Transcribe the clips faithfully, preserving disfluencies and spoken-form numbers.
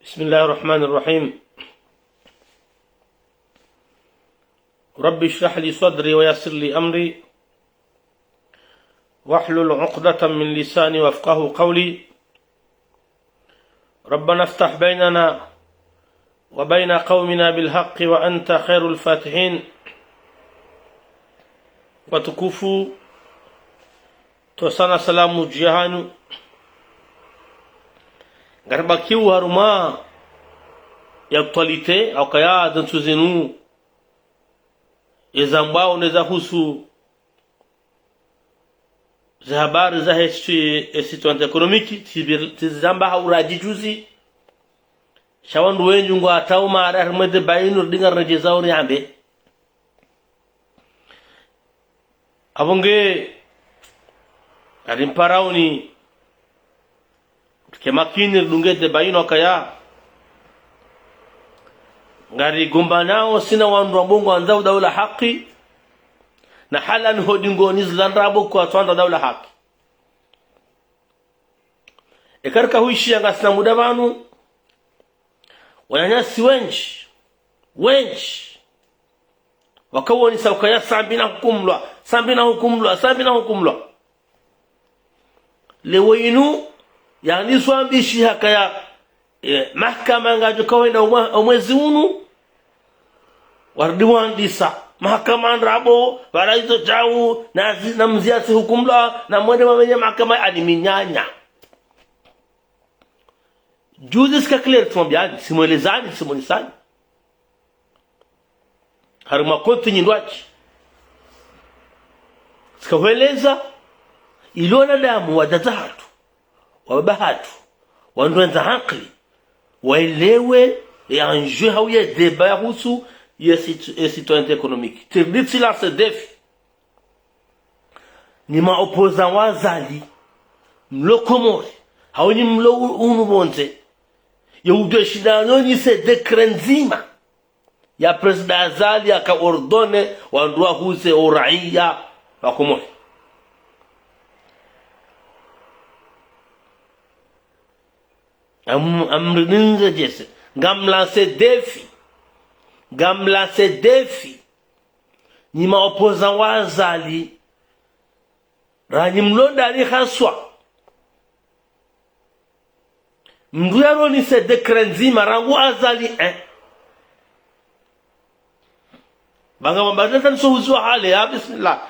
بسم الله الرحمن الرحيم. رب اشرح لي صدري ويسر لي أمري واحلل عقدة من لساني يفقهوا قولي. ربنا افتح بيننا وبين قومنا بالحق وأنت خير الفاتحين. Watukufu, ntsontsi salamu dju yahanyu. Ngaribakiwo harumwa ye actualité, hukaya ze ntsu zinu, ezambwao ne zahusu ze habari zahe si-, e situation économique, tsi-, tsizamba ha uradji juzi. Sha wandru wendji ngwatsaho mara harimwa ye débat yinu, ridinga ridjeza uri ambe. Apvo nge, ngari mparaoni, rike makini ridunge débat yinu hukaya ngarigombanao sina wandru wambao ngwandzao daula haki, na hali ni ho dingoni zila ndrabo kwatsu wandza daula haki. Eka rika huishiya ngasina muda pvanu, wananyasi wendji, wendji, waka wonesa hukaya Sambi na hukumlwa, Sambi na hukumlwa, Sambi na hukumlwa. Leo inu, yaani swambishi hukaya, e, mahakama ngadjo kawenda omwa-, omwezi unu, warudi wandisa. Mahakama ndrabo, pvala izo djau, na zi-, na mziasi hukumlwa, na mwende mwamenye mahakama ani minyanya. Juzi tsika clair tsimwambiani, tsimwelezani, tsimwonesani. Harimwa konti nyindji. Tsika hueleza, ili wanadamu, wadzadze hatru, wababa hatru, wandru wendza hankili, waelewe, ye enjeu hau ye débat yahusu, ye situ-, ye situation économique. Tsiriditsi lancer défi. Nyi ma opposants wa Azali, mlo Komori, hau nyi mlo u-, unu pvondze, ye udwe shida no nyi se décret ndzima ya président Azali yaka ordonné wandru wahuze uraiya wa Komori. Am-, amridunge djese, ngam lancer défi, ngam lancer défi. Nyi ma opposants wa Azali, ra nyi mlo ndani haswa. Mndru yaronese décret ndzima rangu Azali, eh. Banga mamba tata niso huziwa hale, ya bismillah.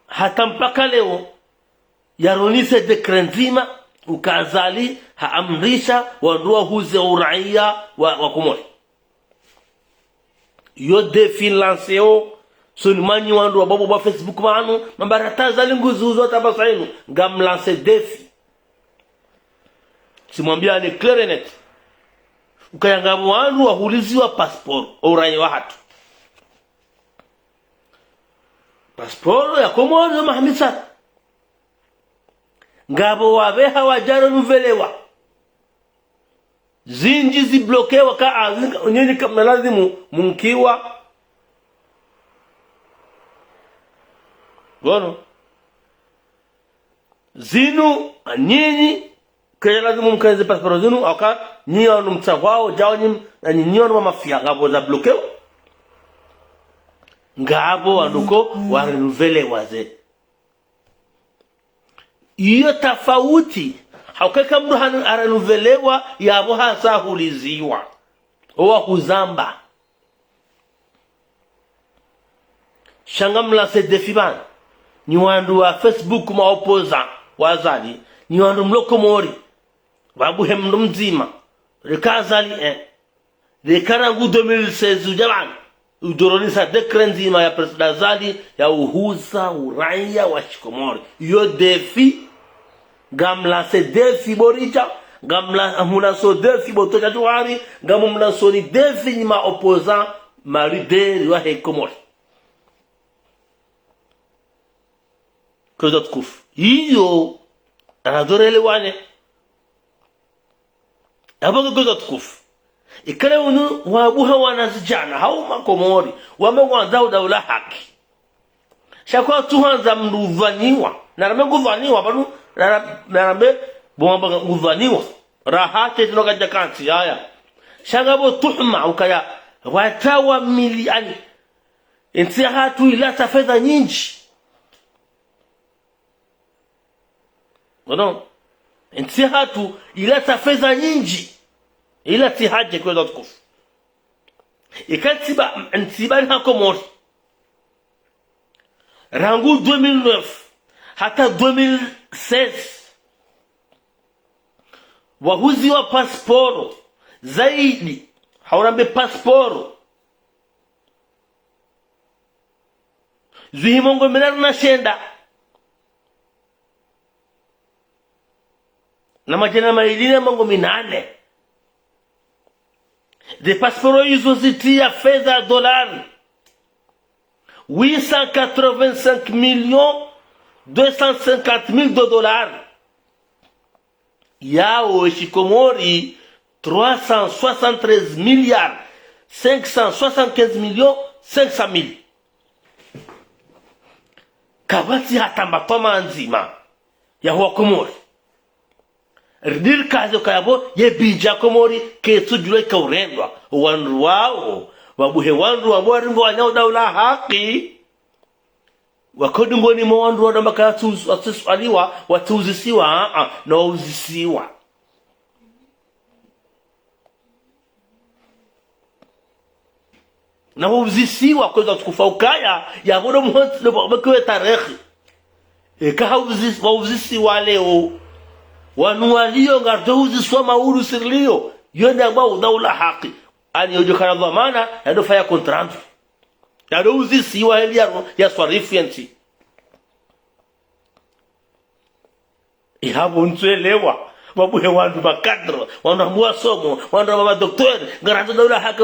Hata mpaka leo, yaronese décret ndzima, uka Azali, haamrisha, wandru wahuze uraiya wa, wa Komori. Yo défi nlanceo, soni mwa nyi wandru wa bwabwa bwa Facebook pvanu, mamba ra ta Azali nguzi huzo hata pvasa inu, ngam lancer défi. Tsimwambiani clair et net. Ukaya ngapvo wandru wahuliziwa passeport, uraiya wahatru. Pasiporo ya Komori yo maha mitsanu. Ngapvo wapveha wadja renouvelé wa. Zindji zibloqué wa ka azinga, nyinyi kamna lazimu munkiwa. Ngono. Zinu, nyinyi, kaya lazimu mkane ze pasiporo zinu, hauka, nyinyi wanu mtsahwao, djao nyinyi, na nyinyi wanu wa mafia, ngapvo za bloqué wa. Ngapvo wandru ko, wa renouvelé wa ze. Iyo tafauti, hauka eka mndru hanu a renouvelé wa, yapvo hasa huliziwa. Owa huzamba. Sha ngamlancé défi pvanu. Nyi wandru wa Facebook ma opposants wa Azali. Nyi wandru mlo Komori. Pvabuhe mndru mdzima. Reka Azali, eh. Reka rangu deux mille seize udja pvanu. Udjo ronesa décret ndzima ya président Azali ya uhuza uraya wa shikomori. Iyo défi. Ngamlancé défi bo Ridja, ngamla-, ngamlancé défi bo Tocha Djuwari, ngamlancé défi nyi ma opposants, ma leaders wa he Komori. Kwezi watukufu. Iyo, anadorele wane. Yapvo nge kwezi watukufu. Ikale unu wabuha wanazidjana, hau makomori, wame ngwandzao daula haki. Sha kwatsu handza mndru udhwaniwa. Narambe ngudhwaniwa, pvanu, nara-, narambe, bo wamba ngudhwaniwa. Raha tete no kadja kantsi, yaya. Sha ngapvo tuhuma, ukaya, watawa miliani. Entsi yahatru ilatsa fedha nyindji. Ngono, entsi yahatru ilatsa fedha nyindji. Ilatsi hadje kwezi watukufu. Ika ntsi ba, ntsi ba ni ha Komori. Rangu deux mille neuf, hata deux mille seize. Wahuziwa pasiporo, zaidi, hau rambe pasiporo. Zihwi mengo miraru na shenda. Na madjana mayili na mengo minane. Ze pasiporo izo zitriya fedha dolari. Huit cent quatre-vingt-cinq millions deux cent cinquante mille de dollars. Yawo shikomori trois cent soixante-treize milliards cinq cent soixante-quinze millions cinq cent mille. Kapvatsi hata mba toma ndzima ya huwa Komori. Ridiri kaze kayapvo ye bidja Komori ketsudjulwa ika urendwa. Wandru wawo, wabuhe wandru wambo warimbo wanyao daula haki. Wakodungoni mwa wandru wadamba kaya watsu-, watsuswaliwa, watsuuzisiwa, a, a, na wauzisiwa. Na wauzisiwa kwezi watukufu ukaya, yapvo ndo muhontsi, ndo mwekewe tarehi. Eka hauzi-, wauzisiwa leo. Wanu walio ngardjo uzisiwa mauru sirlio. Yo nde amba udaula haki. Ani yodjo kana dhwamana, yadofanya contrat. Yado uzisiwa heli ya, ya swarifu yentsi. Ihapvo ntsuelewa, wabuhe wandru makadre, wandru ambao wasomo, wandru wa madocteur, ngarandzo daula haki,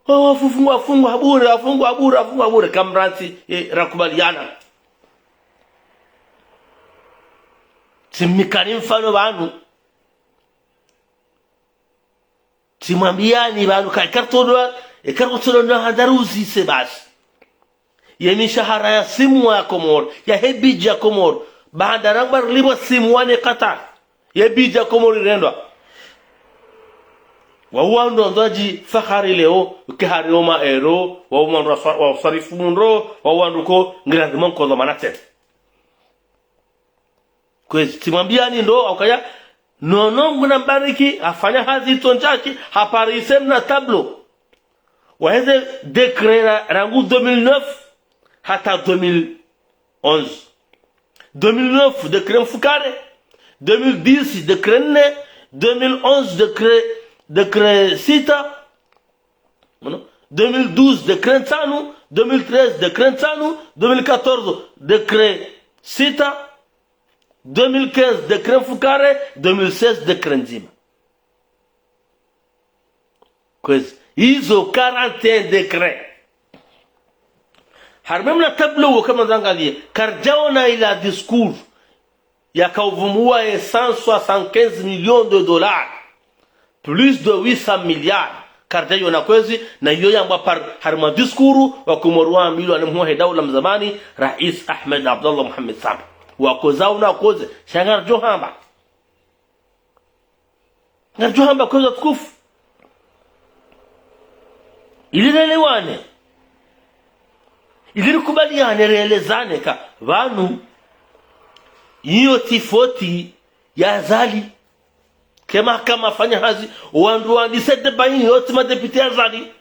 oh, wafungwa, wafungwa, habure, wafungwa, habure, wafungwa, habure, kamrantsi, eh, rakubaliana. Tsimnikani mfano pvanu. Tsimwambiani pvanu ka, eka ritsodo, eka ritsodo na handza riuzise basi. Ye mishahara ya simu wa ya Komori, ya he bidja ya Komori. Baanda ramba rilipvwa simu wa ne Qatar. Ye bidja ya Komori irendwa. Wao wandru wandzao wadjifahari leo, uke hari oma ero, wao wandru wa swa-, wa swarifu mndro, wao wandru ko, ngira ndima nkondo mana tsena. Kwezi, tsimwambiani ndo, haukaya, nono nguna mbariki, hafanya hazi itsondjaki, haparise mna tableau. Waheze décret ra-, rangu deux mille neuf, hata deux mille onze. Deux mille neuf, décret mfukare. Deux mille dix, décret nne. Deux mille onze, décret, décret sita. Mwana? Deux mille douze, décret ntsanu. Deux mille treize, décret ntsanu. Deux mille quatorze, décret sita. Deux mille quinze, décret mfukare. Deux mille seize, décret ndzima. Kwezi, izo quarante et un décret. Harumwa mna tableau wo kamwe mwandzangalie, karidjaona ila discours yaka uvumbuwa ye cent soixante-quinze millions de dollars, plus de huit cents milliards. Karidjaiona kwezi, na iyo yambwa par, harumwa discours wa Komori wambilwa ne mhuu wahe daula mzamani, Rais Ahmed Abdallah Mohamed Sambi. Wakoza una koze, sha ngaridjo hamba. Ngaridjo hamba kwezi watukufu. Ili relewane. Ili rikubaliane, rielezane ka pvanu, iyo tsi foti ya Azali. Ke mahakama yafanya hazi, wandru wandise débat, iyo tsi madéputé ya Azali.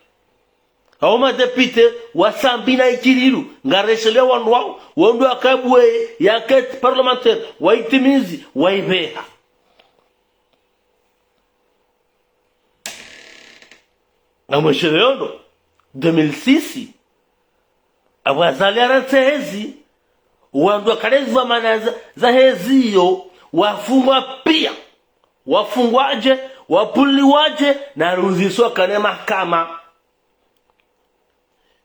Awo madéputé wa Sambi na Ikililou, ngareshelea wandru wawo, wandru wakabuwe ye enquête parlementaire, waitimizi, waibeha. Ngamwesheleo ndo, deux mille six, apvo Azali harantsi hezi, wandru wakalezi wa mana za, za hezi iyo, wafungwa pia. Wafungwa dje, wapvuliwa dje, na ruziswa kane mahakama.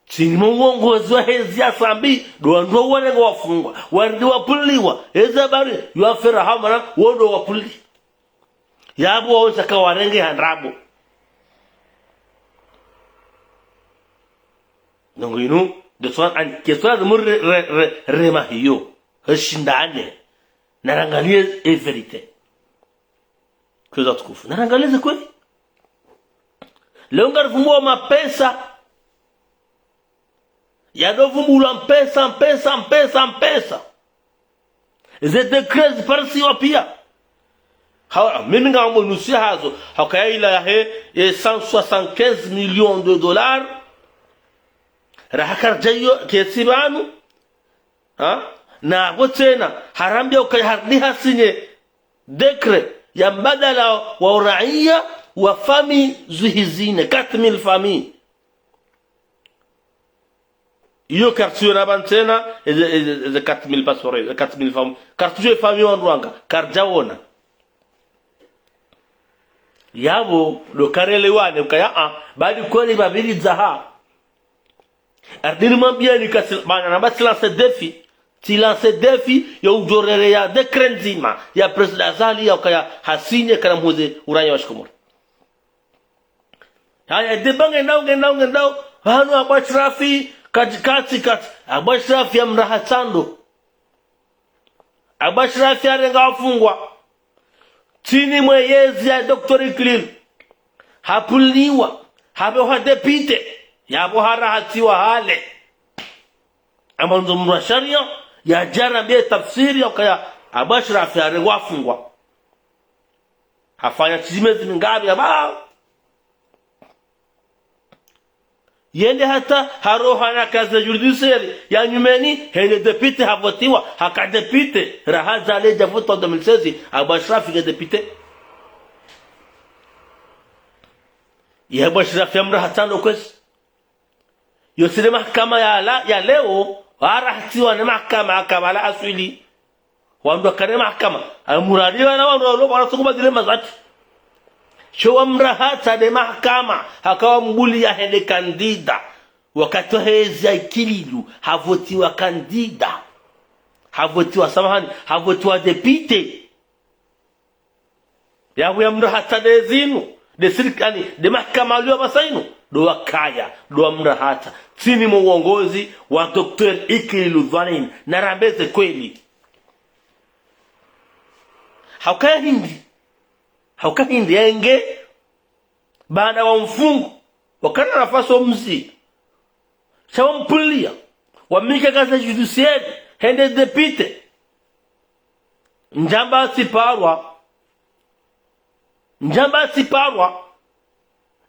Tsini mwa uongozi wa hezi ya Sambi, ndo wandru wawo warengwa wafungwa, warudi wapvuliwa, hezi habari, yo affaire hama na, wo ndo wapvuli. Yapvo wawo sha kawarenge ha ndrabo. Donc inu, de soi, an, question lazimu re, re, re, rema hiyo, rishindane, na rangalie e vérité. Kwezi watukufu. Na rangalie ze kweli. Leo ngarivumbuwa mapesa. Yado vumbulwa mpesa, mpesa, mpesa, mpesa. Ze décret ziparisiwa pia. Ha, mimi ngambo nusu ya hazo. Haka ya ila yahe, ye cent soixante-quinze millions de dollars. Raha karidja iyo ketsi pvanu. Ha? Na apvo tsena, harambia ukaya harudi hasinye décret ya mbadala wa uraiya wa famille zihwi zine, quatre mille familles. Iyo kartsi yo na pvanu tsena, eze, eze, eze quatre mille passeport, eze quatre mille familles. Kartsi yo famille wandru wanga, karidjaona. Yapvo, ndo karelewane, ukaya, a, badi kweli pvapviridza ha. Ardini mwambia ni kasi, mana namba tsi lance défi. Tsi lance défi ya udjorere ya décret ndzima ya président Azali ya ukaya hasinye kana mhuze uraiya wa shikomori. Haya, débat ngendao, ngendao, ngendao. Pvanu Abou Achirafi, kati, kati, kati. Abou Achirafi ya mraha tsando. Abou Achirafi harenga wafungwa. Tsini mwe yezi ya Docteur Ikililou. Hapvuliwa. Habeha député. Yapvo harahatsiwa hale. Amba ndzo mndru wa sharia, yadja harambie tafsiri ya ukaya Abou Achirafi harengwa hafungwa. Hafanya tsi mezi mingapvi ya ba. Yende hata haroha na casier judiciaire ya nyumeni, hende député havotiwa, haka député, raha Azali hadja votwa deux mille seize, Abou Achirafi nge député. Ye Abou Achirafi ya mraha tsando kwezi. Yo tsi nde mahakama ya la, ya leo, warahatsiwa ne mahakama ya kabla aswili. Wandru wakane mahakama. Amuradi wana wandru walo, wala tsungu badile mazati. Sho wa mrahatsa nde mahakama, haka wambuliya hende candidat. Wakati wa hezi ya Ikililou, havotiwa candidat. Havotiwa, samahani, havotiwa député. Yapvo ya mrahatsa nde zinu, nde sirikali, nde mahakama yaliyo pvasa inu, ndo wakaya, ndo wa mrahatsa. Tsini mwa uongozi wa Docteur Ikililou Dhoinine, na rambe ze kweli. Hauka hindri, hauka hindri, yenge, baanda wa mfungu, wakana nafasi wa mzi, sha wampvuliya, wamnika casier judiciaire, hende député. Ndjamba tsiparwa. Ndjamba tsiparwa.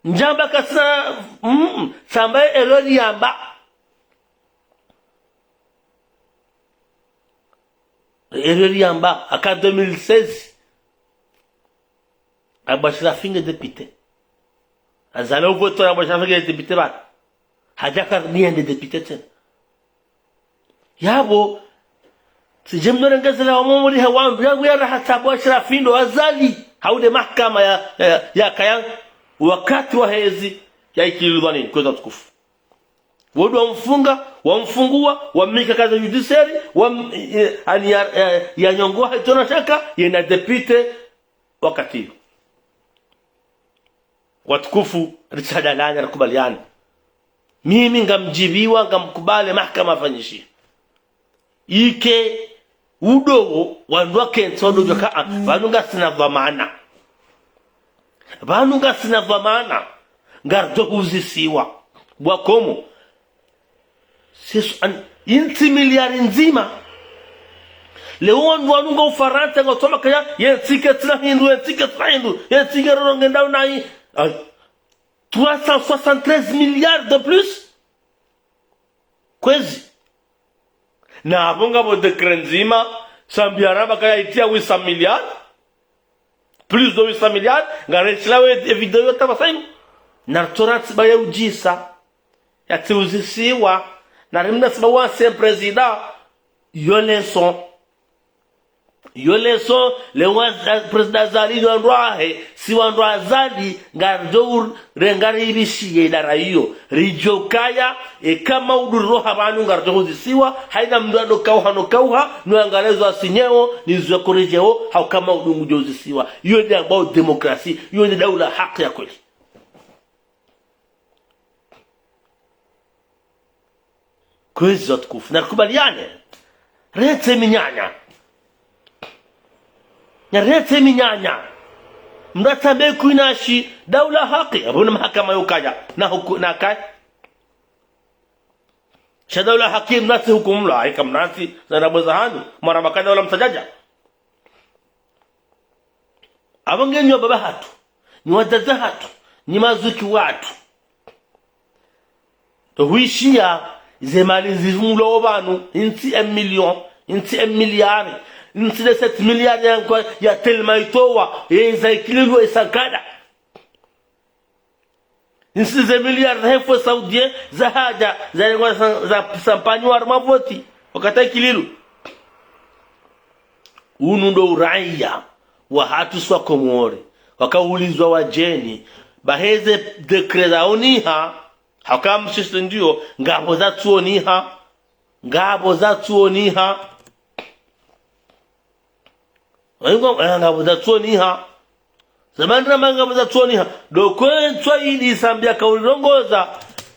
Ndjamba kasina, mm, tsamba elori yamba. Elori yamba, haka deux mille seize. Abou Achirafi nge député. Azali uvoto Abou Achirafi nge député ba. Hadja karni yende député tsena. Yapvo, tsidje mno rengezela wa mwamuri ha wandru, yapvo ya rahatsa Abou Achirafi ndo Azali. Hau nde mahakama ya, ya, ya kaya wakati wa hezi ya Ikililou Dhoinine, kwezi watukufu. Wo ndo wamfunga, wamfungua, wamnika casier judiciaire, wam-, eh, ani ya, ya, ya nyongo haitsina shaka, yena député wakati uwo. Watukufu, ritsadalanya, rikubaliane. Mimi ngamdjibiwa, ngamkubali, mahakama ifanyishihe. Ike udowo wandru wakentsi wandru djoka, ah, pvanu ngasina dhwamana. Pvanu ngasina dhwamana. Ngaridjo huzisiwa. Bwa komo. Sisu an-, intsi miliari ndzima. Leo wandru wanu nga Ufarantsa, nga utsoma kaya, yentsi ketsina hindru, yentsi ketsina hindru, yentsi ngeroro ngendao nayi. Ay. Trois cent soixante-treize milliards de plus. Kwezi. Na apvo ngapvo décret ndzima, Sambi Araba kaya itia huit cents milliards, plus de huit cents milliards, ngaretsila we e video yo taba sainu. Na ritsora tsiba ya udjisa, yatsi uzisiwa, na rimna siba wa ancien président, yo leçon. Yo leçon, le wa, eh, président Azali no wandru wahe, si wandru wa Azali, ngaridjo u-, re ngaribishiye idara iyo. Ridjo kaya, e kama uduriro ha pvanu ngaridjo huzisiwa, haina mndru ado kauha no kauha, no angalezo asinyeo, ni zo koridjeo, hau kama udu ngudjo huzisiwa. Iyo nde ambao démocratie, iyo nde daula haki ya kweli. Kwezi watukufu, na rikubaliane. Retse minyanya. Na retse minyanya. Mndru atsambe kwinashi daula haki. Apvo na mahakama yo kaya. Na huku-, na kaya. Sha daula haki mndru atsi hukumulwa. Aika mndru atsi, za nabo za hanu. Mara maka daula mtsadjadja. Apvo nge nyi wababa hatru, nyi wadzadze hatru, nyi mazuki watru. Ndo huishiya ze mali zivumulwa wo pvanu, intsi un million, intsi un milliard, intsi de sept milliards ya nkwa ya Telma itowa, ye iza Ikililu e Sankada. Intsi ze milliards za he fonds saoudien, za hadja, za lengwa sa-, za sampanyi wa harumwa voti, wakati Ikililu. Unu ndo uraiya wa hatru swa Komori, wakaulizwa wadjeni, ba heze décret za oniha, haka msisi ndiyo, ngapvo za tsu oniha, ngapvo za tsu oniha. Waingo, eh, ngapvo za tsu oniha. Zamani ramba ngapvo za tsu oniha. Ndo kwentswa ili Sambi yakaulirongoza.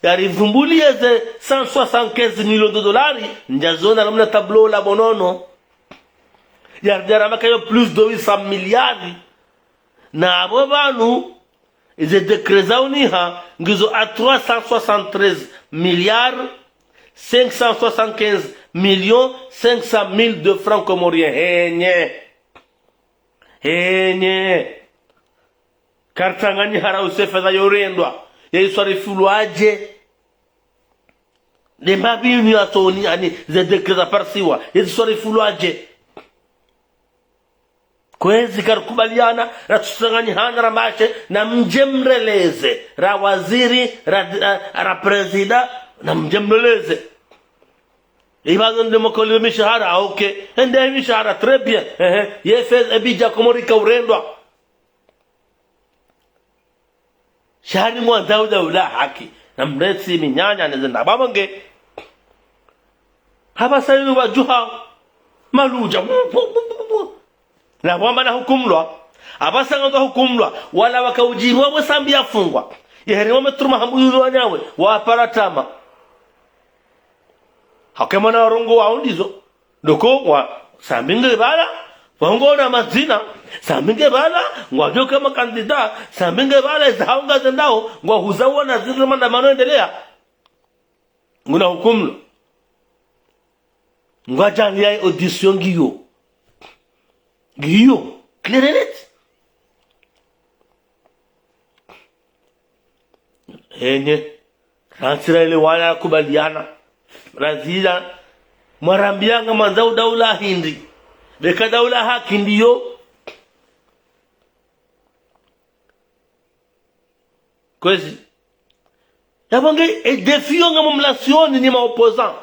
Yarivumbuliye ze cent soixante-quinze millions de dollars. Ndjazona ramna tableau la bonono. Yar-, yaramba kayo plus de huit cents milliards. Na apvo pvanu, ize décret za oniha, ngizo à trois cent soixante-treize milliards, cinq cent soixante-quinze millions, cinq cent mille de francs comoriens. Henye. Henye. Kartsanganyiha ra use fedha yorendwa. Ye iswarifulwadje. Nde mbapvi inu ya toni, ani, ze décret za parisiwa. Ye iswarifulwadje. Kwezi karikubaliana, ratsutsanganyihana ra mashe, na mdje mreleze, ra waziri, ra, ra, ra président, na mdje mreleze. Ipvazo nde mokoliwe mishahara, ah, ok. Ende mishahara, très bien. Ehe, ye fedha, e budget Komori kaurendwa. Sha hari ngwandzao daula haki, na mretse minyanya neze ndababa nge. Hapvasa inu pvadjuha maludja. Na pvwamba na hukumulwa. Hapvasa ngwandzo hukumulwa. Wala wakaudjirwa we Sambi yafungwa. Ye heri wame truma hambu yulo wanyawe. Wapara tama. Hake mwana warongowa ndizo. Ndo ko wa Sambi nge pvala, wangona madzina, Sambi nge pvala, ngwadjoka makandida, Sambi nge pvala, iza haunga zendao, ngwahuza wona zindru maandamano endelea. Nguna hukumulwa. Ngwadjaliya audition ngiyo. Ngiyo. Clair et net. Henye. Rantsi raelewana rakubaliana. Razila. Mwarambia ngamwandzao daula hindri. Beka daula haki ndiyo. Kwezi. Yapvo nge, e défi yo ngamumlasioni nyi ma opposants.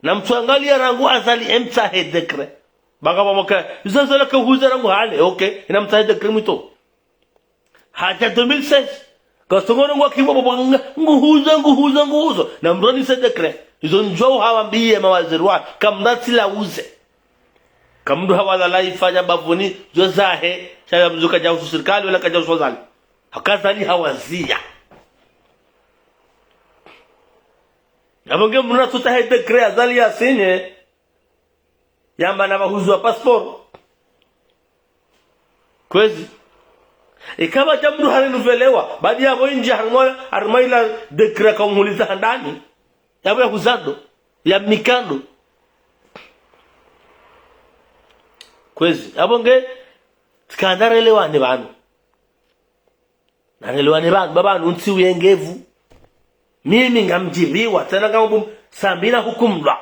Na mtsuangaliya rangu Azali emtsahe décret. Banga pvamwe ka, izo Azali kahuza rangu hale, ok. Ina mtsahe décret mwito. Hadja deux mille seize. Wasongona ngwakimbo bobo nga-, nguhuzo, nguhuzo, nguhuzo. Na mdru anise décret. Izo ndjo hawambiye mawaziri wa, kamdatsi la uze. Kamdru hawalala ifanya bavuni, zo zahe, sha ya mdru kadjahusu sirikali, wala kadjahusu Azali. Haka Azali hawaziya. Yapvo nge mdru natsuta he décret Azali yasinye. Yamba na pvahuzuwa passeport. Kwezi. Ikapvadja mdru harenouvelé wa, badi yapvo indji harimwa, harimwa ila décret kaumhuliza handani. Yapvo ya huzando, ya mikando. Kwezi. Yapvo nge, tsikandza relewane pvanu. Narelewane pvanu, ba pvanu ntsi uyengevu. Mimi ngamdjiviwa, tsena ngambu Sambi na hukumlwa.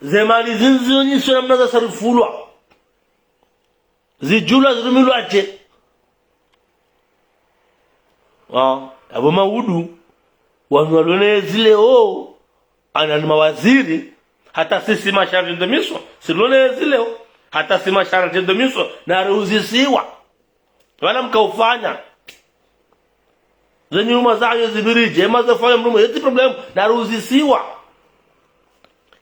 Ze mali zindji zonyiswa namna zasarifulwa. Zidjulwa zirumilwa dje. Ah, yapvo maudu, wanu walone zileo, ana ni mawaziri, hata sisi ma chargés de mission, silone zileo, hata si ma chargés de mission, nariuzisiwa. Pvala mkaufanya. Zenyi uma zayo zibirije, ema zafanya mlumo, yeti problème, nariuzisiwa.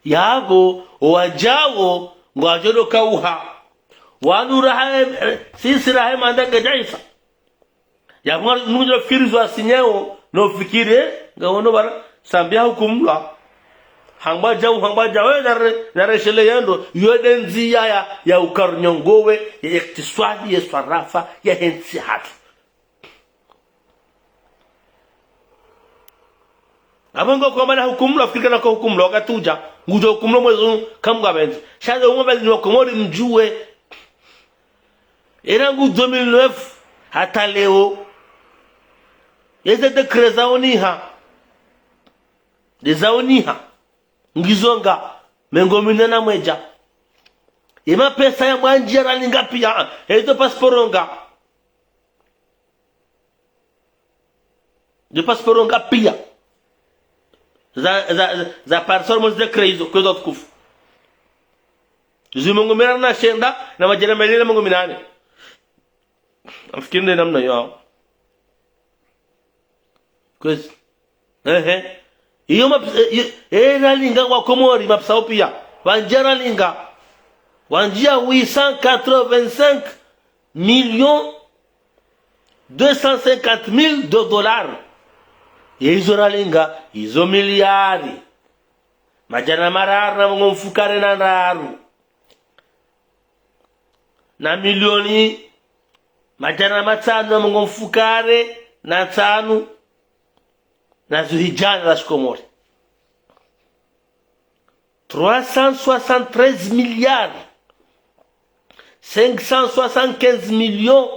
Yapvo, owadjao, ngwadjo do kauha. Wanu raha, eh, sisi raha manda ngadjaisa. Yapvo ngari nudjo fikiri zo asinyeo, no fikiri, eh, ngawono pvala, Sambi ya hukumlwa. Hambwa djau, hambwa djau, eh, nare-, nareshele yendo, yo de ndziya ya, ya ukarunyongowe, ya iktiswadi, ya swarafa, ya hentsi hatru. Apvo ngo kwamba na hukumlwa, fikiri kana kwa hukumlwa, wakati udja, ngudjo hukumlwa mwezi unu, kamgwa benzi. Sha de umwe benzi ni Wakomori mdjuwe. Era ngu deux mille neuf, hata leo. Eze décret zaoniha. De zaoniha. Ngizo nga, mengo mine na mwedja. Ema pesa ya mwandji ya ralinga piya, ezo passeport nga. Ze passeport nga piya. Za, za, za, za parasol mo ze décret izo, kwezi watukufu. Zi mengo mine na shenda, na madjana mayili na mengo minane. Amfikiri nde namna yo. Kwezi. Ehe. Iyo map-, eh, iyo, eh, ralinga Wakomori mapesa wo piya. Wandjia ralinga. Wandjia huit cent quatre-vingt-cinq millions deux cent cinquante mille de dollars. Ye izo ralinga, izo miliari. Madjana mararu na mengo mfukare na ndraru. Na milioni madjana matsanu na mengo mfukare na ntsanu. Na zo hidjana za Shikomori. Trois cent soixante-treize milliards, cinq cent soixante-quinze millions,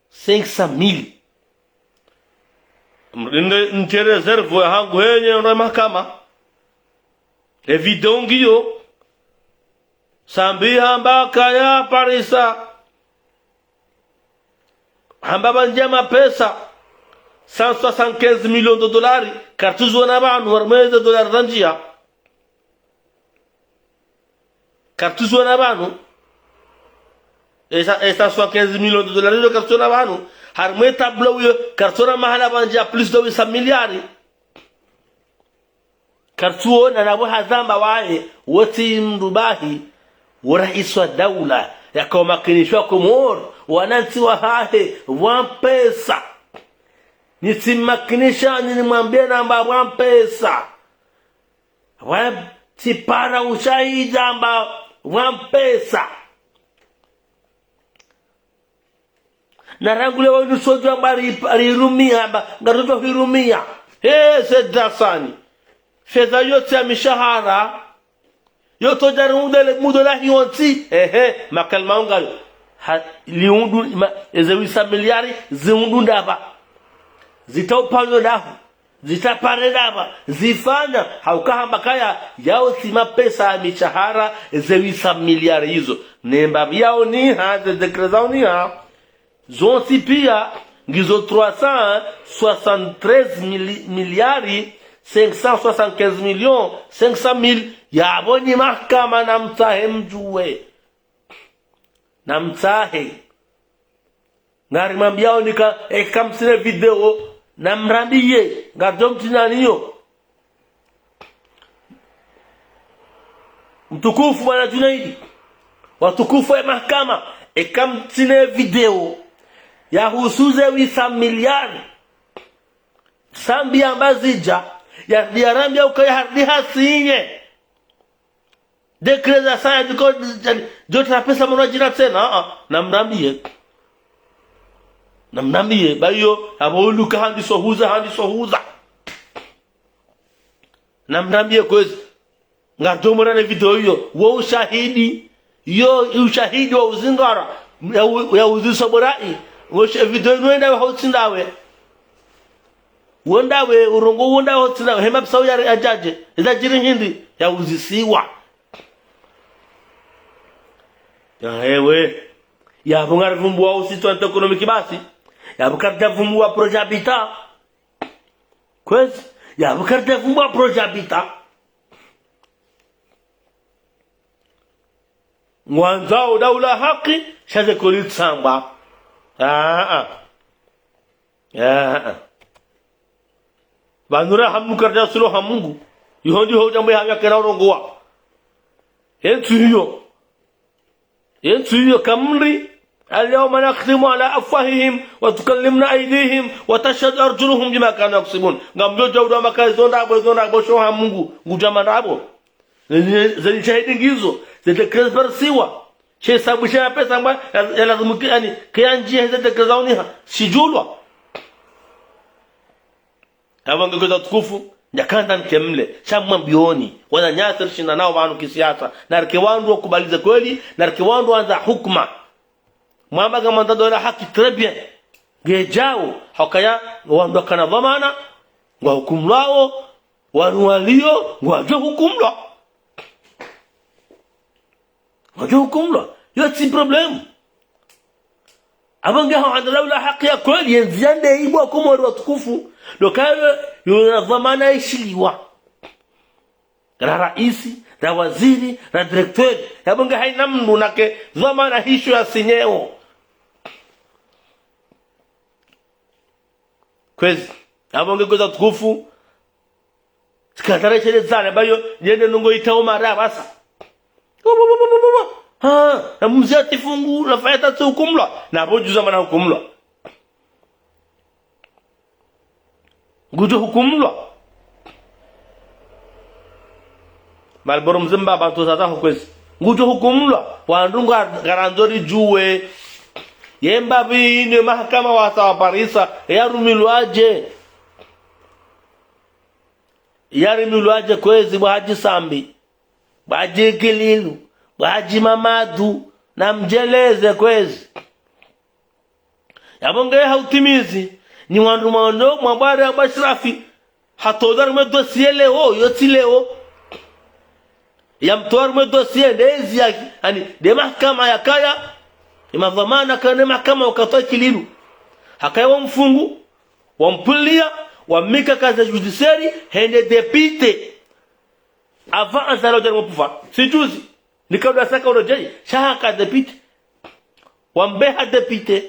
cinq cent mille. Mrinde nti réserve ya hangu henye ndo mahakama. E video ngiyo. Sambi hamba kaya parisa. Hamba pvandjia mapesa cent soixante-quinze millions de dollars, kartsu ziona pvanu, harimwa eze dollars zandjia. Kartsu ziona pvanu. Esa, esa cent soixante-quinze millions de dollars, izo kartsu ziona pvanu. Harimwa e tableau iyo, kartsu ona mahala pvandjia plus de huit cents milliards. Kartsu ona na pvo hazamba waye, wo tsi mdru bahi, wo raisi wa daula, yaka umakinisha Komori, wanantsi wahahe, pvwampesa. Nitsi makinisha, nini mwambie namba pvwampesa. Pvwa-, tsipara ushahidi amba pvwampesa. Na rangu leo inu sodjwa amba ri-, rirumia, amba, ngarudjo hirumia. He, Said Hassani. Fedha yotsi ya mishahara. Yotsodja riundele mudo la hiyontsi. Ehe, makalima ungayo. Ha, liundu, ma, eze huit cents milliards, ziundu ndapvi. Zitsa upvanyo ndahu. Zitsa pare ndapvi, zifanya, hauka hamba kaya, yao tsi mapesa ya mishahara, ze huit cents milliards izo. Nemba pvi yaoniha, ze décret zaoniha. Zontsi piya, ngizo trois cent soixante-treize mili-, milliards, cinq cent soixante-quinze millions, cinq cent mille, yapvo ni mahakama namtsahe mdjuwe. Namtsahe. Ngarimwambiao nika, eka mtsina video, namrambiye, ngaridjo mtsinaniyo. Mtukufu bwana Junaidi, watukufu ya mahakama, eka mtsina video, yahusu ze huit cents milliards, Sambi yamba zidja, ya, yarambia ukaya harudi hasinye. Décret za saya diko, djo tra pesa mwana djina tsena, ah, ah, namrambiye. Namrambiye, ba iyo, abo uluka handi sohuza, handi sohuza. Namrambiye kwezi. Ngaridjo mona ne video iyo, wo ushahidi, iyo ushahidi wa uzingara, ya u-, ya uziso borai, wo she-, video inu wenda we hautsi ndawe. Wenda we, urongoa wenda we hautsi ndawe, hema psau ya, ya djadje, eza djiri hindri, ya uzisiwa. Ya hewe, ya bo ngarivumbuwa o situation économique basi, ya bo karidja vumbuwa projet Habitat. Kwezi, ya bo karidja vumbuwa projet Habitat. Ngwandzao daula haki, sha ze koli tsamba. Ah, ah. Ah, ah. Pvanu ra hamu karidja silo hamungu. Iho ndiho udjambo ya hamya kera urongowa. Entsu iyo. Entsu iyo kamri, اليوم نختم على أفواههم وتكلمنا أيديهم وتشهد أرجلهم بما كانوا يكسبون. Ngamdjo djau ndo makazi zo ndrabo, zo ndrabo sho hamungu, ngudjama ndrabo. Zenyi, zenyi shahidi ngizo, ze décret ziparisiwa. She sabu she ya pesa mba, ya, ya lazimu ke, yani, ke ya ndjiye ze décret za uniha, shidjulwa. Abo nge kwezi watukufu, ndjakandza nike mle, sha mwambioni, wananyasi rishinda nao pvanu kisiasa, narike wandru wakubali ze kweli, narike wandru wandza hukuma. Mwamba ngamwandzao daula haki très bien. Ngedjao, hukaya, wandru wakana dhwamana, ngwahukumlwao, wanu walio, ngwadjo hukumlwa. Ngwadjo hukumlwa. Iyo tsi problème. Abo nge hawandza daula haki ya kweli, yendzi yande ibwa Komori watukufu. Ndo kayo, yona dhwamana ishiliwa. Ra raisi, ra waziri, ra directeur. Yabo nge haina mndru nake dhwamana hisho ya sinyeo. Kwezi. Abo nge kwezi watukufu. Tsikatara shele zana, ba iyo, yende nungo ita umara basa. Ha, na mze ati fungu, na faya tatsi hukumlwa. Na bo djuza mana hukumlwa. Ngudjo hukumlwa. Malboro mze mba bantu sasa hukwezi. Ngudjo hukumlwa. Wandru nga, ngarandzo ridjuwe. Yemba bi ine mahakama wasa waparisa. Yarumilwadje. Yarumilwadje kwezi bo Hadji Sambi, bo Hadji Ikililu, bo Hadji Mamadu, namdjeleze kwezi. Yabo nge hautimizi, ni wandru mwando, mwabware ya bo Ashrafi, hatowa harumwa dossier leo, iyo tsi leo. Yamtowa harumwa dossier, ndezi ya, yani, nde mahakama yakaya, imadhwamana kana mahakama wakatowa Ikililu. Hakaya wamfungu, wampulia, wamnika casier judiciaire, hende député. Avant Azali udja harumwa pouvoir. Tsi juzi. Ni kaudja saka urodjei. Sha haka député. Wambeha député.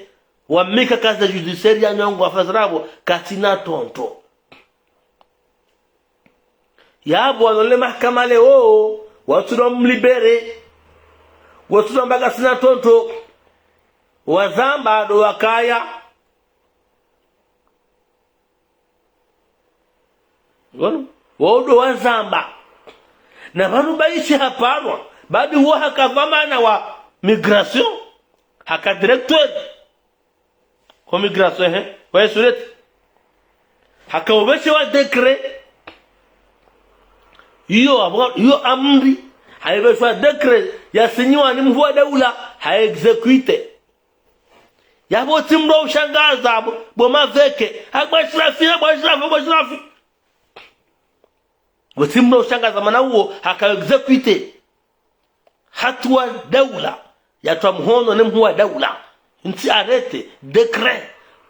Wamnika casier judiciaire ya nyongo afazirabo. Katsina tonto. Yabo wanu le mahakama leo. Watsudo mlibérer. Watsudo mba katsina tonto. Wazamba ndo wakaya. Ngono, wao ndo wazamba. Na pvanu ba ishi haparwa, ba bi wo haka dhwamana wa migration, haka directeur wa migration, ehe, wa esurete. Haka upveshe wa décret. Iyo, abo, iyo amri, haipveshe wa décret, yasinyiwa ni mhuu wa daula, ha exécuter. Yabo tsi mndru ushangaza, bo, bo maveke. Ha bo Ashrafi, ha bo Ashrafi, ha bo Ashrafi. Bo tsi mndru ushangaza mana uwo, haka exécuter. Hatuwa daula. Yatwa mhono ne mhuu wa daula. Ntsi arrêté, décret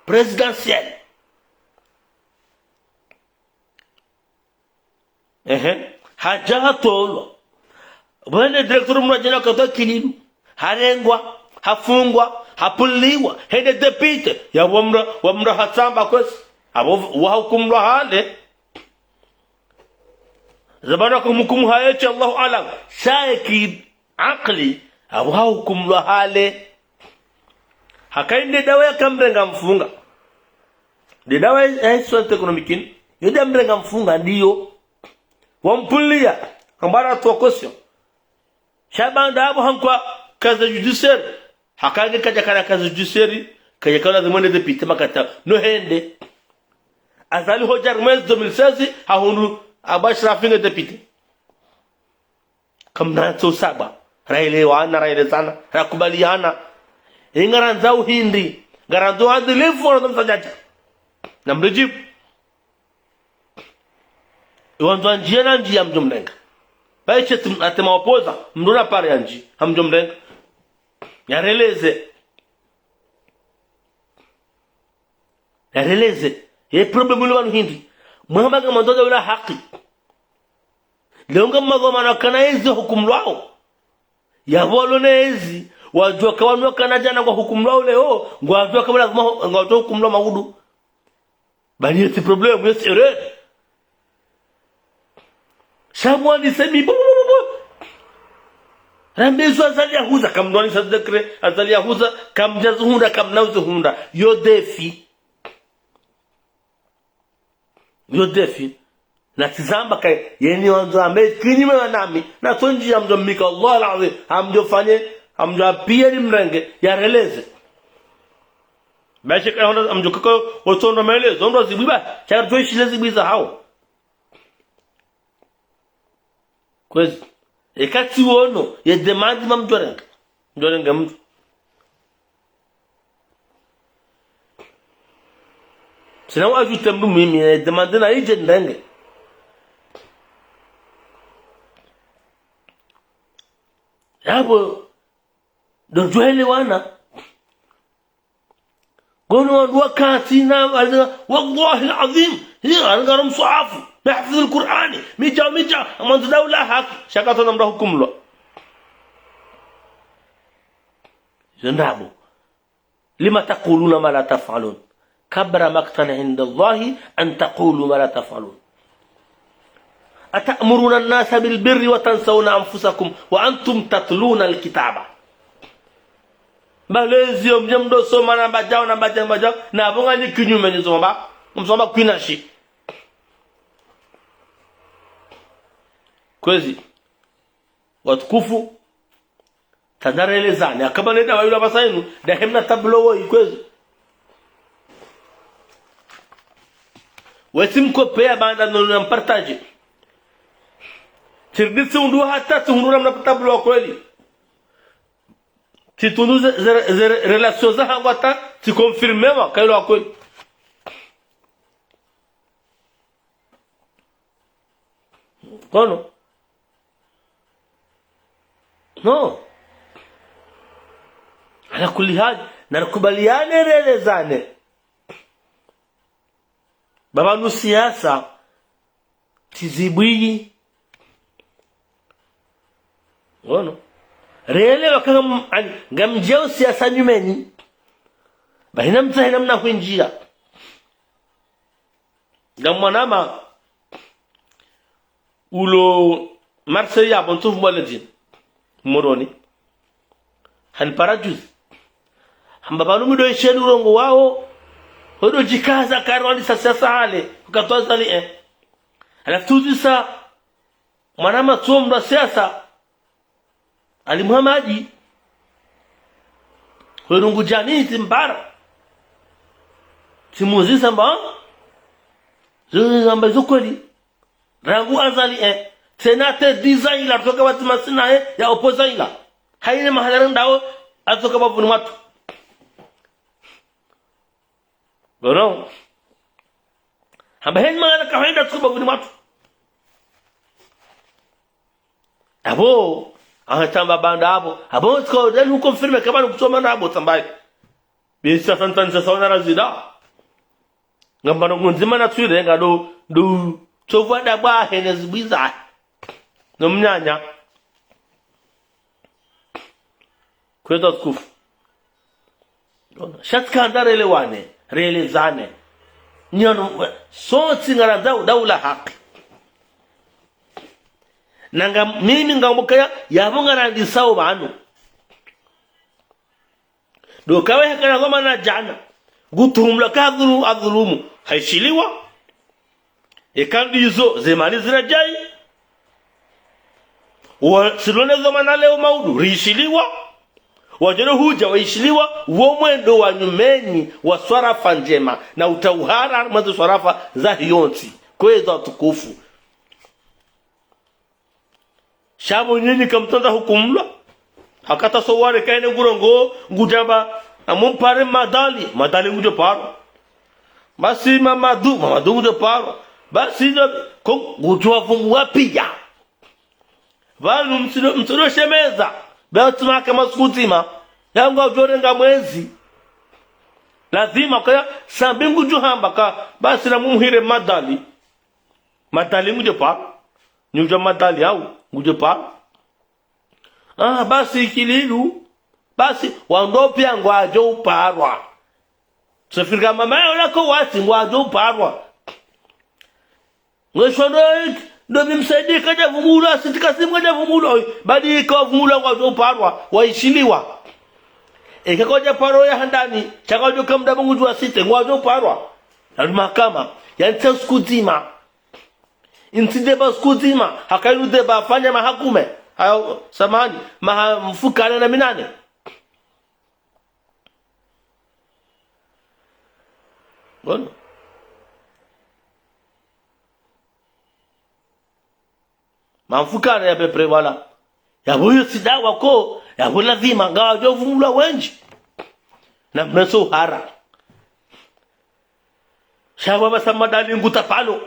présidentiel. Ehe. Hadja hatolwa. Bwene directeur mndru adjina wakatowa Ikililu. Harengwa, hafungwa, Hapvuliwa, hende député, ya wamra, wamra hatsamba kwezi. Apvo wahukumulwa hale. Zamana kumhukumu hayetsi, Allahu aalam. Sha ye ki akili, apvo wahukumulwa hale. Haka inde dawa yakamrenga mfunga. Nde dawa ya, ya santé économique ini. Yo nde yamrenga mfunga ndiyo. Wampvulia, ambara twa caution. Sha baanda apvo hankwa casier judiciaire. Haka nge kadjakana casier judiciaire, kadjakana zimwene député makata. No hende. Azali hodja mwezi deux mille seize, hahundru Abashirafi nge député. Kamna tso saba. Raelewana, raelezana, rakubaliana. Inga randza uhindri. Ngarandzo uadilifu, ngarandzo msadjadja. Namridjibu. Iwandzo ndjia na ndjia hamdjo mrenga. Baishe tim-, atema opoza, mndru na pare ya ndji, hamdjo mrenga. Yareleze. Yareleze. Ye problème ilo pvanu hindri. Mwamba ngamwandzo daula haki. Leo ngamwadhwamana kana ezi hukumulwao. Yapvo walo ne ezi, wadjuwa ka wanu kana djana ngwahukumulwao leo, ngwadjuwa ka wala lazima hu-, ngwadjo hukumulwa maudu. Bali yetsi problème, yetsi erreur. Sha mwandise mi, bo, bo, bo, bo, bo. Rambe zo Azali yahudza, kamndrwanisa décret, Azali yahudza, kamdjazuhundra, kamnazuhundra. Yo défi. Yo défi. Na tsizamba ka, yeni wandzo ambe, kinyume na nami, na tsondji hamdjo mnika, Allah al-Azim, hamdjo fanye, hamdjo apiye ni mrenge, yareleze. Baishe kaya honda, hamdjo kaka, otsondro maelezo, ondro zibwiza, sha karitsoishile zibwiza hao. Kwezi. Eka tsi wono, ye demande ma mdjo renga. Mdjo renga mndru. Tsina wa ajouter mndru mimi, ye demande na idje nirenge. Yapvo, ndo djwelewana. Ngono wandru wakati na, wallahi al-azim, hiya, ngaro mswahafu, mahfidh al-Qur'ani, midja, midja, amwandzo daula haki, sha katsona mndru ahukumulwa. Zo ndrabo. لم تقولون ما لا تفعلون. كبر مقتا عند الله أن تقولوا ما لا تفعلون. أتأمرون الناس بالبر وتنسون أنفسكم وأنتم تتلون الكتاب. Mba lezi yo mdje mdo soma na mbadjao, na mbadjao, na mbadjao, na apvo nganyi kinyume nyi zomba, msomba kwinashi. Kwezi, watukufu, tsandza relezane, akaba neda wayula pvasa inu, nda hemna tableau woyi kwezi. Wetsi mkopeya baanda nono na mpartage. Tsiridi tsihundru hata tsihundru namna tableau wa kweli. Tsitundu ze, ze, ze relation zahangu hata tsiconfirmewa ka ilo wa kweli. Kono. No. Ala kulli hali, narikubaliane relezane. Ba pvanu siasa, tsi zibwiyi. Ngono. Rele wakanga m-, ani, ngamdjao siasa nyumeni. Ba hina mtsa hina mna hwindjia. Ngamwanama ulo Marseille yapvo ntsuvu mwaledjini. Moroni. Hanipara juzi. Hamba pvanu mi ndo isheni urongoa wao. Hodo djikaza kari wandisa siasa hale. Wakati wa Azali, eh. Halafu tuzisa mwanama tso mndru wa siasa. Ali Muhamadi. Hwerungu djani tsimpara. Tsimuzisa mba. Zo, zo zamba zo kweli. Rangu Azali, eh. Tsena te dix ans ila, toka pvatsi masina, eh, ya opposant ila. Haina mahala randao, atsoka pvapvuni mwatru. Ngono. Hamba heni mahala kahwenda atsoka pvapvuni mwatru. Apvo, aha tsamba baanda apvo. Apvo, tsika odeni huconfirmer, kama nukutsoma na apvo tsambayi. Bisa santani sa sawana razida. Ngamba no ngundzima na tswire nga do, do, tsovwa dabwa hene zibwiza. No mnyanya. Kwezi watukufu. Sha tsikandza relewane, relezane. Nyanu, sontsi ngarandzao daula haki. Nanga mimi ngamkaya, yapvo ngarandisao pvanu. Ndo kawe hakana dhwamana djana. Ngutuhumulwa ka dhulu-, adhulumu. Haishiliwa. Eka ndizo ze mali ziradjai. Wa, silone dhwamana leo maudu, rishiliwa. Wadjoro hudja waishiliwa, wo mwendo wa nyumeni wa swarafa ndjema, na utauhara mwa ze swarafa zahe yontsi. Kwezi watukufu. Sha pvo nyinyi kamtsandza hukumulwa. Haka taswawari kaine ngurongoa, ngudjamba, namumpare Madali, Madali ngudjo parwa. Basi Mamadu, Mamadu ngudjo parwa. Basi ndo, ko ngudjo wavumbuwa piya. Pvanu mtsindo, mtsindo shemeza. Bea tsi mahakama suku ndzima. Yangu ngudjo renga mwezi. Lazima kaya, Sambi ngudjo hamba ka, basi namumhire Madali. Madali ngudjo parwa. Nyudja Madali hau, ngudjo parwa. Ah, basi Ikililu. Basi, wandru piya ngwadjo uparwa. Sefirika mama ya ulako wasi ngwadjo uparwa. Ngwesho ndo, ndo Bi Msaidie kadja vumulwa, Siti Kasimu kadja vumulwa. Badi ika wavumulwa ngwadjo uparwa, waishiliwa. Eka kwadja parwa ya handani, sha kwadjo kamda mungu djuwa Siti, ngwadjo uparwa. Nani mahakama, yantsi suku ndzima. Intsi deba suku ndzima, haka inu deba afanya mahakume. Hayo, samahani, maha mfukare na minane. Bon. Maha mfukare à peu près, voilà. Yapvo yo tsi dawa ko, yapvo lazima, ngwadjo vumulwa wendji. Na mreso uhara. Sha pvwa pvasa Madali nguta palo.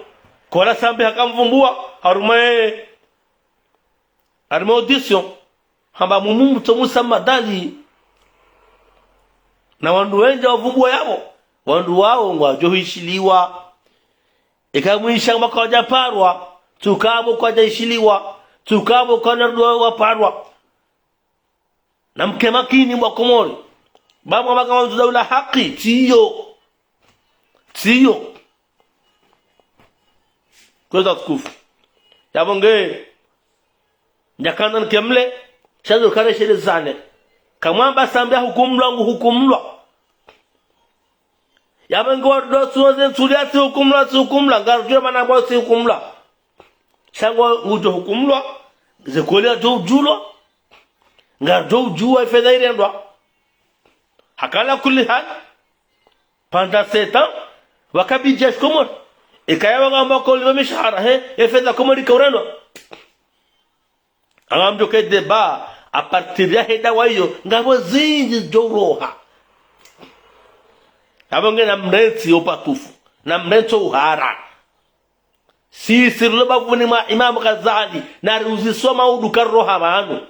Kola Sambi haka mvumbuwa, harumwa ye, harumwa audition. Hamba mumu mtso musa Madali. Na wandru wendji wavumbuwa yapvo. Wandru wao ngwadjo hishiliwa. Eka mwisha mwaka wadja parwa. Tsi uka pvo kwadja ishiliwa. Tsi uka pvo kwana rudwa waparwa. Namke makini mwa Komori. Pvamwa maka wandzo daula haki, tsiyo. Tsiyo. Kwezi watukufu. Yapvo nge, ndjakandza nkemle, sha ndo kare shelezane. Kamwamba Sambi hukumulwa nguhukumulwa. Yapvo nge wandru tsuoze ntsuli atsi hukumulwa, atsi hukumulwa, ngarudjuwa mana ngwa atsi hukumulwa. Sha ngwa ngudjo hukumulwa, ze kweli adjo udjulwa, ngardjo udjuwa ifedha irendwa. Haka ala kulli hal, pendant sept ans, wakabidja shikomori. Ikaya wangamba kolipva mishahara, he, ifedha Komori kaurendwa. Anga mdjo ke deba, à partir ya heda wayo, ngapvo zindji djo uroha. Apvo nge namrentsi opatufu, namrentsi uhara. Sisi rilo bapvuni mwa Imam Ghazali, nariuziswa maudu karuroha pvanu.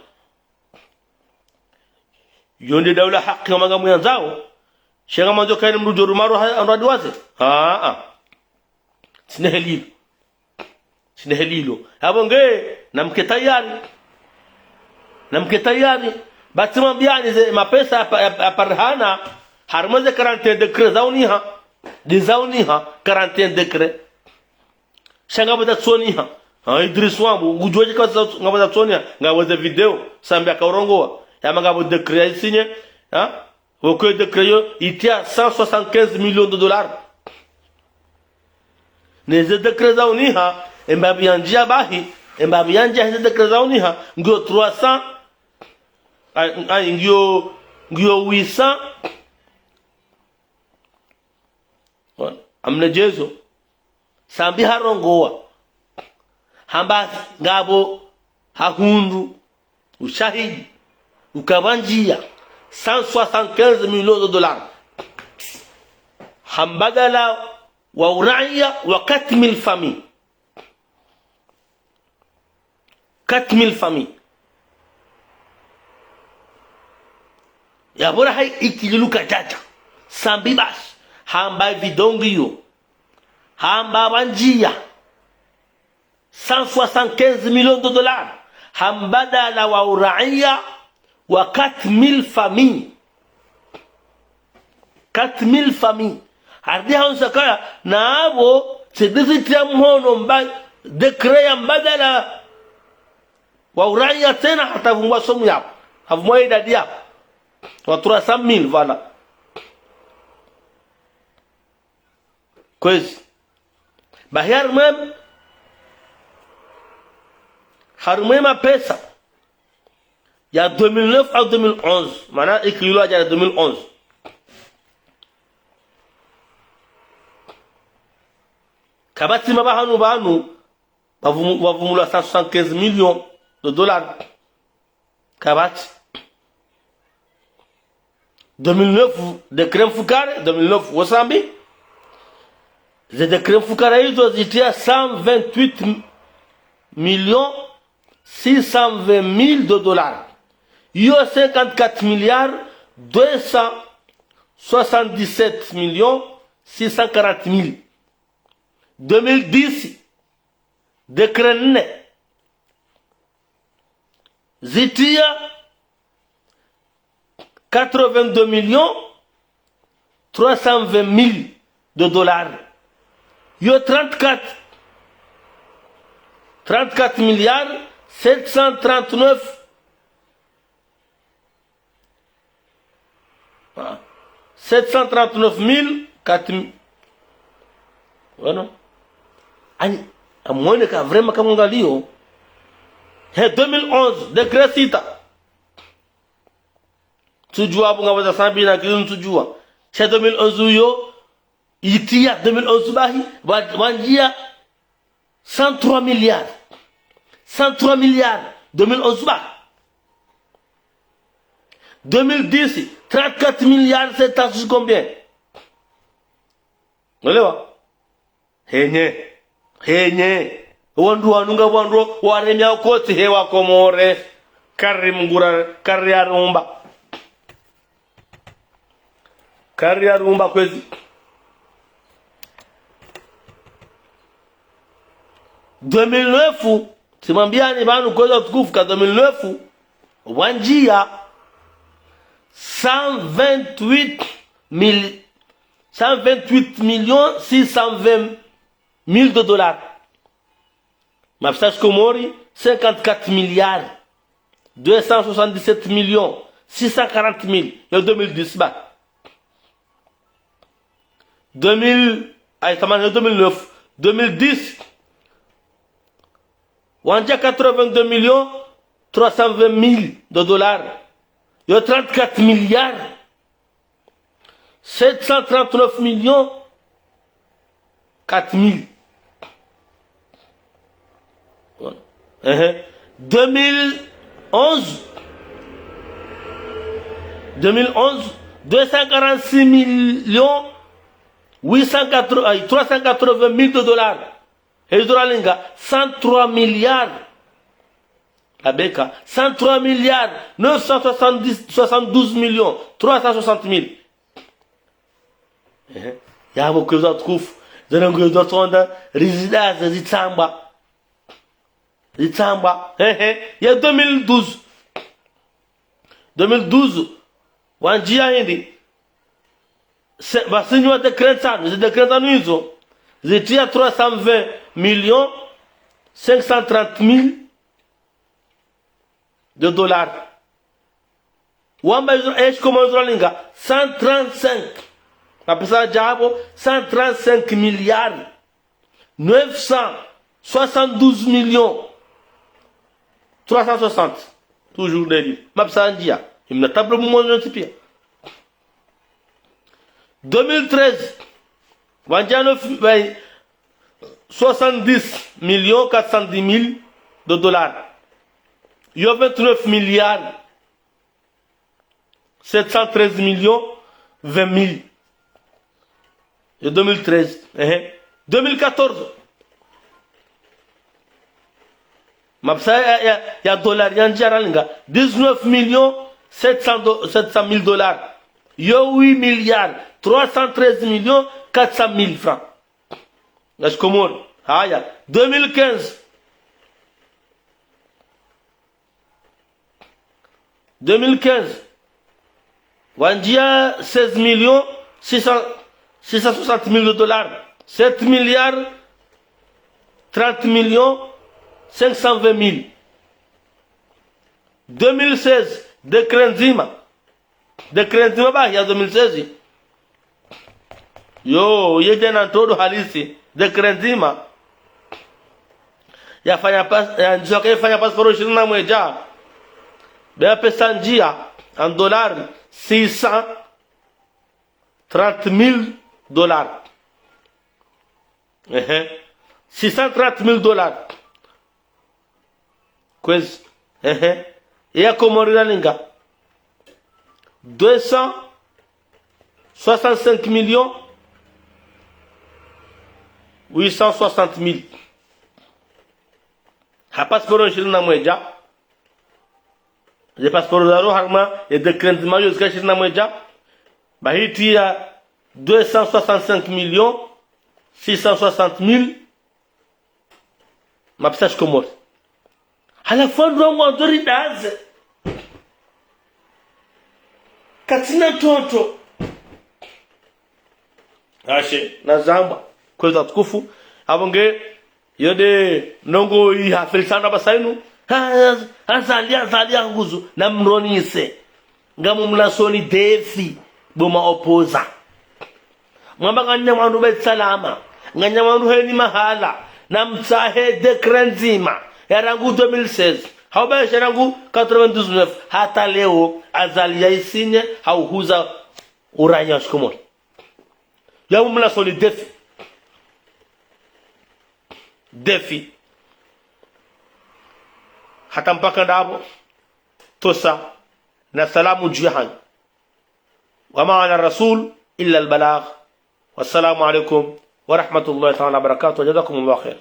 Yo nde daula haki ngamwandzo mwandzao, sha ngamwandzo kaini mdru djo rumaroha andru adiwaze. Aa. Tsina helilo. Tsina helilo. Apvo nge, namke tayari. Namke tayari. Batsi mwambiani ze mapesa apa-, apa-, aparihana, harumwa ze quarante et un décrets zauniha. Nde zauniha, quarante et un décrets. Sha ngapvo zatsoniha. Ha, Idris Wambu, ngudjuwa dje ka za-, ngapvo zatsoniha. Ngapvo ze video, Sambi akaurongowa. Yamba ngapvo décret ya isinye. Ha? Wo ke décret yo, itia cent soixante-quinze millions de dollars. Ne ze décret zauniha, embapvi yandjia bahi, embapvi yandjia he ze décret zauniha, ngiyo trois cents, ay, ay, ngiyo, ngiyo huit cents. Amna djezo. Sambi harongowa. Hamba ngapvo hahundru ushahidi. Ukapvandjia cent soixante-quinze millions de dollars. Hambadala wa uraiya wa quatre mille familles. Quatre mille familles. Yapvo raha Ikililu kadjadja. Sambi basi. Hamba evideo ngiyo. Hamba pvandjia cent soixante-quinze millions de dollars. Hambadala wa uraiya wa quatre mille familles. Quatre mille familles. Harudi haonesa kaya, na apvo, tsi diziti ya mhono mba, décret ya mbadala wa uraiya tsena hata pvumwa somu yapvo. Hapvumwa idadi yapvo. Wa trois cent mille, voilà. Kwezi. Bahi harimwa, harimwa mapesa ya deux mille neuf à deux mille onze. Mana ikililo ya deux mille onze. Kapvatsi mapvahanu pvanu, pvapvumu-, pvapvumulwa cent soixante-quinze millions de dollars. Kapvatsi. Deux mille neuf, décret mfukare, deux mille neuf, wo sambi. Ze décret mfukare izo zitriya cent vingt-huit millions six cent vingt mille de dollars. Yo cinquante-quatre milliards deux cent soixante-dix-sept millions six cent quarante mille. Deux mille dix, décret nne. Zitriya quatre-vingt-deux millions trois cent vingt mille de dollars. Yo trente-quatre, trente-quatre milliards sept cent trente-neuf, ah, sept cent trente-neuf mille quatre mille. Voilà. Ani, amwone ka vraiment kamwangaliyo. He, deux mille onze, décret sita. Ntsudjuwa apvo ngapvo za sambi na kilu ntsudjuwa. Sha deux mille onze yo, itriya deux mille onze bahi, wa-, wandjiya cent trois milliards. Cent trois milliards, deux mille onze bahi. Deux mille dix, trente-quatre milliards, c'est à combien ? Unaelewa ? Henye. Henye. Wandru wanu ngapvo wandru waremia koti he wa Komori. Kari mgura, kari ya rumba. Kari ya rumba kwezi. Deux mille neuf, tsimwambiyani pvanu kwezi watukufu ka deux mille neuf, wandjiya cent vingt-huit mille, cent vingt-huit millions six cent vingt mille de dollars. Mapesa ya shikomori, cinquante-quatre milliards deux cent soixante-dix-sept millions six cent quarante mille, yo deux mille dix ba. Deux mille, ay, samahani, yo deux mille neuf. Deux mille dix, wandjiya quatre-vingt-deux millions trois cent vingt mille de dollars. Yo trente-quatre milliards sept cent trente-neuf millions quatre mille. Voilà. Hein. Deux mille onze, deux mille onze, deux cent quarante-six millions huit cent quatre, ay, trois cent quatre-vingt mille de dollars. Hezora linga, cent trois milliards. Abeka, cent trois milliards neuf cent soixante-dix, soixante-douze millions trois cent soixante mille. Ehe. Yapvo kwezi watukufu, zana ngwezi watsonda, rizidaza zitsamba. Zitsamba. Ehe. Ya deux mille douze. Deux mille douze, wandjiya hindri. Se-, pvasinywa décret ntsanu, ze décret ntsanu izo, zitriya trois cent vingt millions cinq cent trente mille de dollars. Wamba izo, e shikomori izo ralinga, cent trente-cinq. Mapesa ya djapvo, cent trente-cinq milliards neuf cent soixante-douze millions trois cent soixante. Toujours des livres. Mapesa ndjiya. Imna tableau mumono ntsi piya. Deux mille treize, wandjiya neuf, ben, soixante-dix millions quatre cent dix mille de dollars. Yo vingt-neuf milliards sept cent treize millions vingt mille. Yo deux mille treize. Ehe. Deux mille quatorze. Mapesa ya, ya, ya dollars yandjiya ralinga. Dix-neuf millions sept cents do-, sept cent mille dollars. Yo huit milliards trois cent treize millions quatre cent mille francs. Ya shikomori. Haya. Deux mille quinze. Deux mille quinze, wandjiya seize millions six cents, six cent soixante mille de dollars. Sept milliards trente millions cinq cent vingt mille. Deux mille seize, décret ndzima. Décret ndzima bahi ya deux mille seize. Yo, yedje na ntrodo halisi. Décret ndzima. Yafanya pas-, ya ndziya kayifanya passeport ishirini na mwedja. Be ya pesa ndziya, en dollars, six cent trente mille dollars. Ehe. Six cent trente mille dollars. Kwezi. Ehe. Ya Komori yalinga deux cent soixante-cinq millions huit cent soixante mille. Ha passeport ishirini na mwedja. Ze passeport zalo harumwa ye décret ndzima yo zika ishirini na mwedja. Bahi itiya deux cent soixante-cinq millions six cent soixante mille mapesa shikomori. Halafu wandru wangu wandzo ridaze. Katsina ntrotro. Ashe, nazamba. Kwezi watukufu. Apvo nge, yo nde ndrongoo ihafeli sana pvasa inu. Ha, ha, Azali, Azali, ha nguzu. Namronise. Ngamumlasoni défi, bo ma opposants. Mwamba nganya mwandru Beit Salam, nganya mwandru heni mahala, namtsahe décret ndzima, ya rangu deux mille seize, hau ba ya rangu quatre-vingt-dix-neuf, hata leo, Azali ya isinye, hau huza uraya wa shikomori. Ngamumlasoni défi. Défi. Hata mpaka ndapvo, tosa, na salamu dju yahanyu. وما على الرسول إلا البلاغ. والسلام عليكم ورحمة الله تعالى وبركاته. جزاكم الله خير.